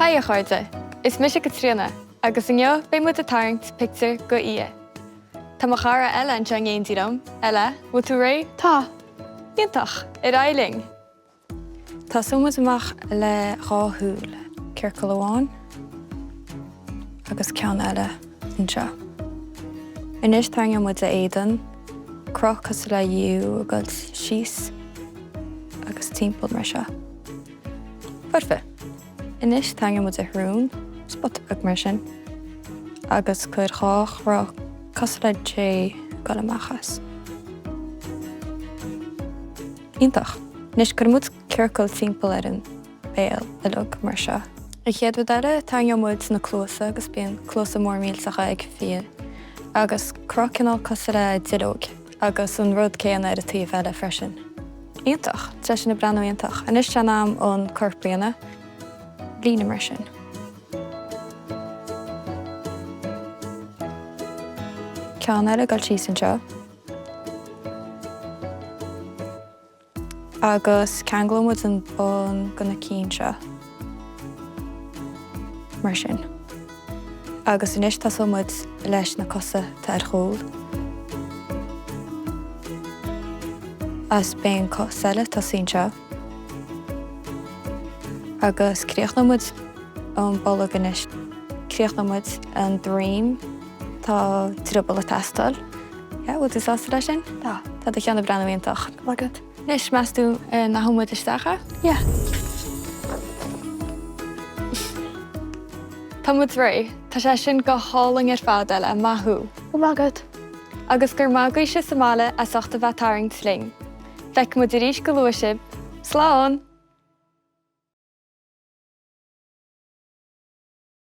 Haigh a chairde, is mise Caitríona agus inniu beidh muid ag tarraingt pictiúr go fhia. Tá mo chara Ella anseo in éindí liom. Ella, bhfuil tú réidh? Tá. Iontach! Ar aghaidh linn! Tosóidh muid amach le dhá shúil, ciorcal amháin agus ceann eile anseo. Anois tarraingeoidh muid a éadan, cruth cosúil le U ag dul síos agus timpeall mar seo. Foirfe! Anois tarraingeoidh muid a shrón, spota beag mar sin, agus cuir dhá chruth cosúil le J ag dul amach as. Iontach! Anois cuirfidh muid ciorcal timpeall ar an béal uilig mar seo. An chéad rud eile, tarraingeoidh muid na cluasa agus bíonn cluasa mór millteacha ag fia agus cruth cineál cosúil le duilleog agus an rud céanna ar an taobh eile freisin. Iontach! Tá sin ag breathnú iontach. Anois tá in am an corp a dhéanamh. Líne mar sin. Ceann eile ag dul síos anseo. Agus ceanglóidh muid an bun go na cinn seo. Mar sin. Agus anois tosóidh muid leis na cosa atá ar chúl. Agus beidh an cos eile ag tosaí anseo. Agus críochnóidh muid an bolg anois. Críochnóidh muid an droim. Tá drioball ag teastáil. Yeah, bhfuil tú sásta leis sin? Tá. Tá do cheann ag breathnú iontach. Go raibh maith agat. Anois, meas tú an ndathóidh muid isteach é? Yeah. Tá muid réidh. Tá sé sin go hálainn ar fad, Ella. Maith thú. Go raibh maith agat. Agus go raibh maith agaibhse sa mbaile as ucht a bheith ag tarraingt linn. Feicfidh muid arís go luath sibh. Slán!